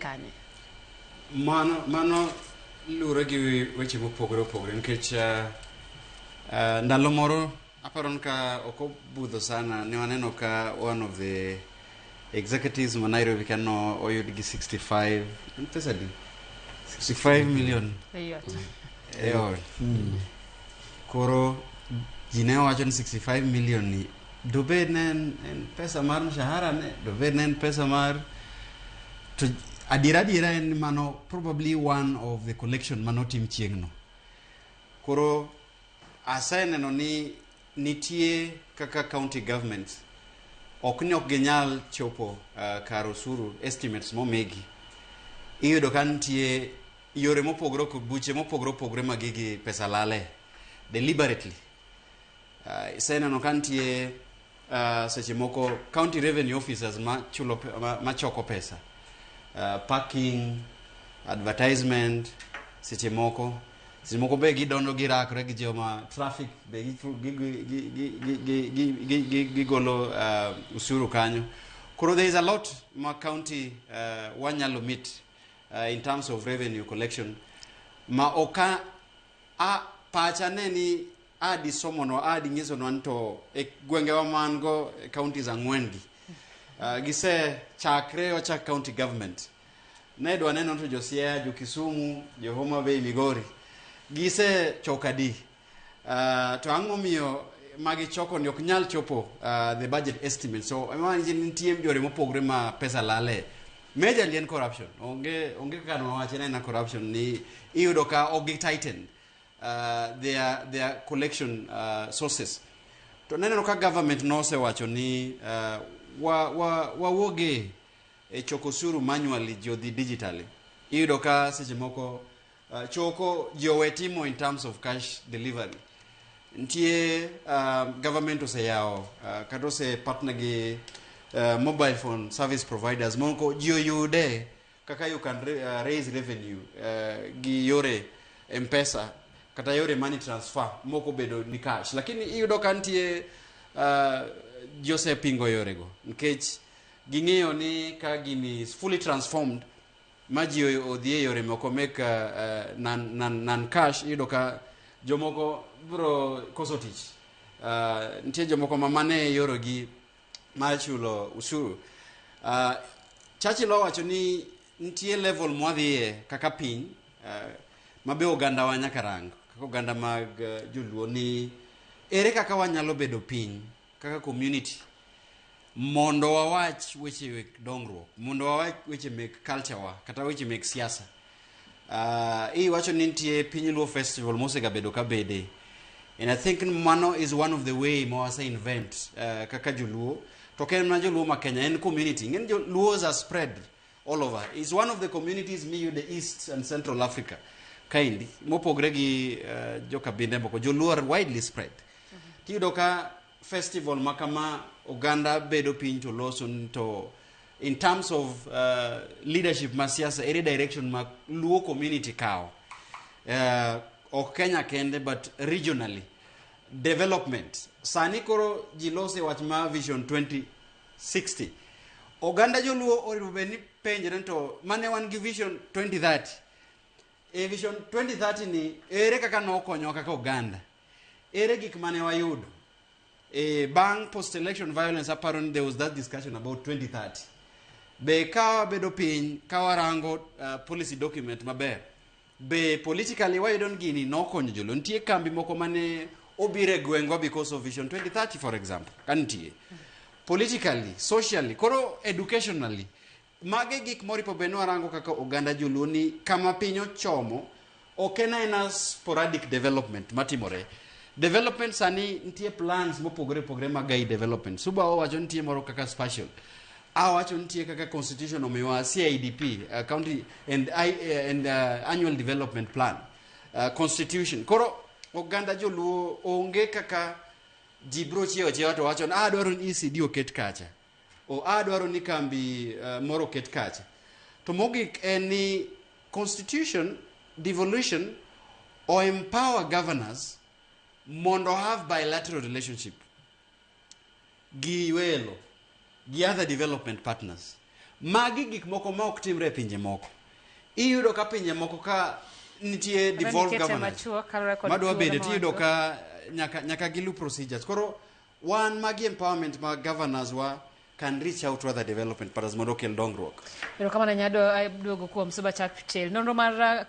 kanye? Mano luwore gi weche mopogore opogore nikech ndalo moro, aparo ni ka ok obudho sana, ne waneno ka one of the executives ma Nairobi ka no oyud gi 65, en pesa di 65 million e ot. E ot. Koro ji ne wacho ni 65 million ni dobed ne en pesa mar mshahara, ne dobed ne en pesa mar, to adiera adiera en ni mano probably one of the collection manotim chieng'no. Koro aseneno ni nitie kaka county governments ok ni ok ginyal chopo kar osuru estimates momigi. Iyudo ka nitie yore mopogore, buche mopogore opogore ma gigi pesa lale deliberately. Iseneno ka nitie seche moko county revenue officers ma chulo ma choko pesa, parking, advertisement, seche moko be gidondo girakre gi joma traffic be gigolo usuru kanyo. Koro there is a lot ma county wanyalo meet in terms of revenue collection ma oka a pacha ne ni adi somonwa, adi nyisonwa ni to e gwengewa man go e counties ang'wen gi gise chakre ochak county government ne dwa neno to jo Siaya, jo Kisumu, jo Homa Bay, Migori gise choko adi, to ang'o momiyo magichoko ni ok nyal chopo the budget estimate. So ema nitie yore mopogore ma pesa lale. Majorly en corruption. Onge kaka nwawache ne en corruption ni iyudo ka ok gi tighten their collection sources. To neneno ka government nosewacho ni wa wawuoge e choko osuru manually, ji odhi digitally. Iyudo ka seche moko choko ji owe timo in terms of cash delivery. Nitie government oseyawo kata ose partner gi mobile phone service providers moko, ji oyude kaka you can raise revenue gi yore M-Pesa kata yore money transfer moko bedo ni cash. Lakini iyudo ka nitie ji osepingo yorego nikech ging'eyo ni ka gini is fully transformed ma ji odhi e yore moko mek non cash, iyudo ka jomoko biro koso tich. Nitie jomoko ma mane yorogi mar chulo usuru. Churchill owacho ni nitie level mwadhiye kaka piny ma be ogandawa nyaka rang kaka oganda mag joluo ni ere kaka wanyalo bedo piny kaka community mondo wawach weche mek dongruok, mondo wawach weche mek culture wa kata weche mek siasa. Iwacho ni nitie Piny Luo Festival mosegabedo ka bede, and I think mano is one of the way ma wase invent kaka joluo. To ok en mana joluo ma Kenya, en community. Ng'eny joluos are spread all over. Is one of the communities miyude East and Central Africa kaendi mopogre gi jokabinde moko. Joluo are widely spread. Tiyudo ka festival ma kama oganda bedo piny to loso ni to in terms of leadership ma siasa, ere direction ma Luo community kawo, ok Kenya kende but regionally development. Sani koro ji lose wach ma Vision 2060. Oganda joluo onego bed ni penjre to mane wan gi Vision 2030. E Vision 2030 ni ere kaka nokonyowa kaka oganda? Ere gik mane wayudo e bang' post election violence? Aparo ni there was that discussion about 2030. Be ka wabedo piny ka warango policy document maber, be politically wayudo ni gini nokonyo joluo? Nitie kambi moko mane obiro e gwengwa because of Vision 2030, for example, ka nitie politically, socially, koro educationally, mage gik moripo bed ni warango kaka oganda joluo ni kama piny ochomo ok en aena sporadic development matimore. Development sani nitie plans mopogore opogore mag gai development. Suba owacho nitie moro kaka spatial, awacho nitie kaka constitution omiwa CIDP, county and annual development plan, constitution. Koro oganda joluo onge kaka ji biro chiewo achiewa to wacho ni adwaro ni ECD oket kacha o adwaro ni kambi moro oket kacha. To mogik en ni constitution devolution o empower governors mondo have bilateral relationship gi welo, gi other development partners. Magi gik moko ma ok timre e pinje moko. Iyudo ka pinje moko ka nitie devolved Nikete governance machuok kaluwore kod madwa thuolo bede ma tiyudo wan-go. ka nyaka gilu procedures. Koro wan magi empowerment ma governors wa can reach out to other development partners mondo okel dongruok. Erokamano nyado duogo kuom Suba Chapchil. Nonro mar